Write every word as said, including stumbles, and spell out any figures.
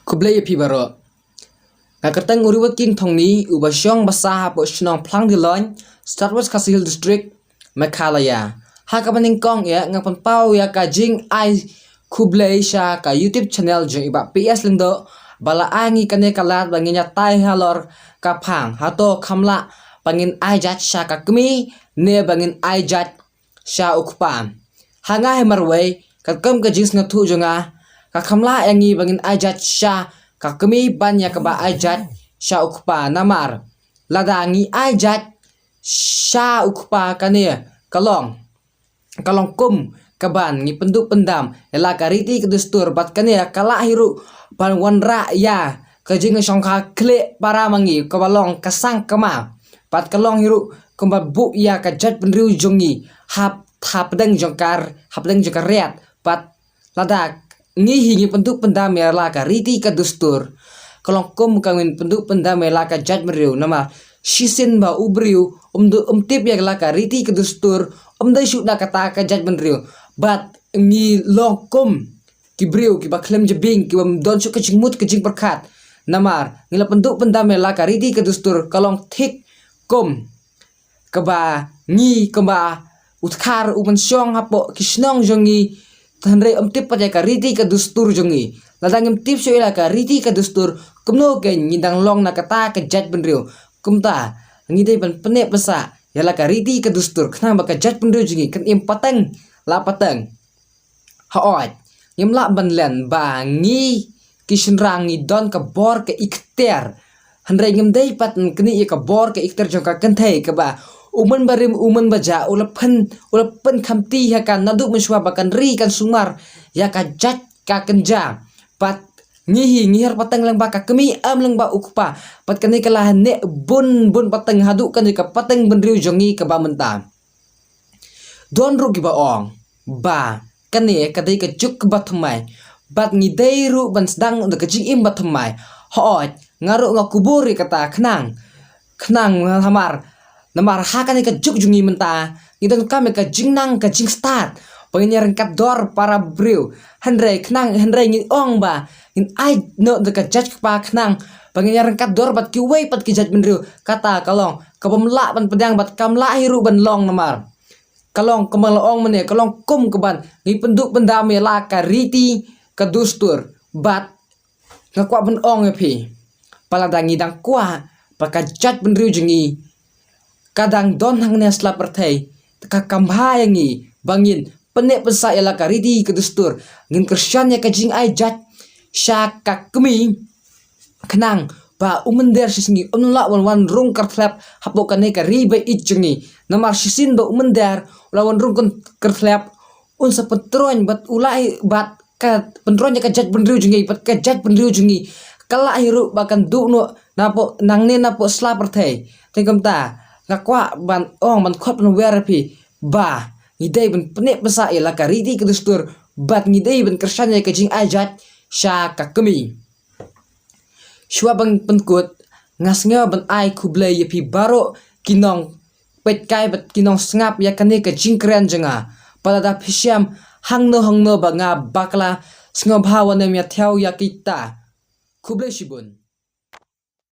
Khublei ïa phi baroh. Nga kyrteng u Riwatking Thongni, uba shong basa hapoh shnong Phlang Diloin, South West Khasi Hills District, Meghalaya. Ha kaba nyngkong ïa nga pynpaw ïa ka jingai khublei sha ka YouTube channel jong i Bah P S Lyngdoh, ba la ai ngi kane ka lad ba ngin ïatai halor ka phang, hato kham lah ba ngin ai jait sha ka kmie ne ba ngin ai jait sha u kpa. Ha nga hi marwei, katkum ka jingsngewthuh jong nga, ka kham lah ïa ngi ba ngin ai jait sha ka kmie ban ïa kaba ai jait sha u kpa. Namar lada ngi ai jait sha u kpa, kane ka long, ka long kum kaban ngi pynduh pyndam ïa la ka riti ka dustur, bad kane ka lah hi ruh ban wanrah ïa ka jingshongkha khlieh para ma ngi kaba long ka sangkma. Bad ka long hi ruh kumba buh ïa ka jaitbynriew jong ngi hap, hapdeng jong ka, hapdeng jong ka riat. Bad lada ngi hi ngi pynduh pyndam ïa la ka riti ka dustur, ka long kum ka ngin pynduh pyndam ïa la ka jaitbynriew. Namar shisien ba u briew um duh, um tip ïa la ka riti ka dustur, um dei shuh da kata ka jaitbynriew. Bad ngi long kum ki briew kiba khlem jabieng, kiba ym don shuh ka jingmut ka jingpyrkhat. Namar ngi la pynduh pyndam ïa la ka riti ka dustur, ka long thik kum kaba ngi, kaba u Dkhar u pynshong hapoh ki shnong jong ngi, hynrei um tip pat ïa ka riti ka dustur jong ngi. Lada ngim tip shuh ïa la ka riti ka dustur, kumno kein ngi dang long na kata ka jaitbynriew? Kumta ngi dei ban pynneh pynsah ïa la ka riti ka dustur khnang ba ka jaitbynriew jong ngi kan im pateng la pateng. Hooid, ngim lah ban len ba ngi ki shynrang ngi don ka bor ka ikhtiar. Hynrei ngim dei pat ban knieh ïa ka bor ka ikhtiar jong ka kynthei, kaba u mynbarim u mynbajah u la pyn, u la pynkhamti ha ka naduh mynshuwa ba kan ri kan sumar ïa ka jait ka kynja. Bad ngi hi ngi hiar pateng lyngba ka kmie, em lyngba u kpa. Bad kane ka la neh bun bun pateng haduh kane ka pateng bynriew jong ngi kaba mynta. Don ruh kiba ong ba kane ka dei ka juk kaba thymmai, bad ngi dei ruh ban sdang da ka jingim ba thymmai. Hooid, nga ruh nga kubur ïa kata khnang, khnang namar, namar ha kane ka juk jong ngi mynta ngi donkam ïa ka jingnang ka jingstad ba ngin ïaryngkat dor para briew. Hynrei khnang, hynrei ngi ong ba ngin ai noh da ka jait kpa khnang ba ngin ïaryngkat dor bad kiwei pat ki jaitbynriew, kata ka long kaba ym lah ban pdiang bad kam lah hi ruh ban long. Namar ka long kumba la ong mynne, ka long kum kaban ngi pynduh pyndam ïa la ka riti ka dustur. Bad nga kwah ban ong ïa phi ba lada ngi dang kwah ba ka jaitbynriew jong ngi ka dang don hangne ha sla pyrthei, ka kham bha ïa ngi ba ngin pynneh pynsah ïa la ka riti ka dustur, ngin kyrshan ïa ka jingai jait sha ka kmie, khnang ba u mynder shisngi um lah wan, wan rung kyrthlep hapoh kane ka ri ba ïeit jong ngi. Namar shisien ba u mynder u la wan rung kyrthlep, un sa pyntroiñ bad u lah hi, bad ka pyntroiñ ïa ka jaitbynriew jong ngi, bad ka jaitbynriew jong ngi ka lah hi ruh ba kan duh noh napoh, nangne napoh sla pyrthei. Te kumta nga kwah ban ong, ban khot, ban wer ïa phi ba ngi dei ban pynneh pynsah ïa la ka riti ka dustur, bad ngi dei ban kyrshan ïa ka jingai jait sha ka kmie. Shuwa ban pynkut, nga sngew ban ai khublei ïa phi baroh ki nongpeitkai bad ki nongsngap ïa kane ka jingkren jong nga. Bad lada phi shem hangno hangno ba nga bakla, sngewbha wan ïathuh ïa kita. Khublei shibun.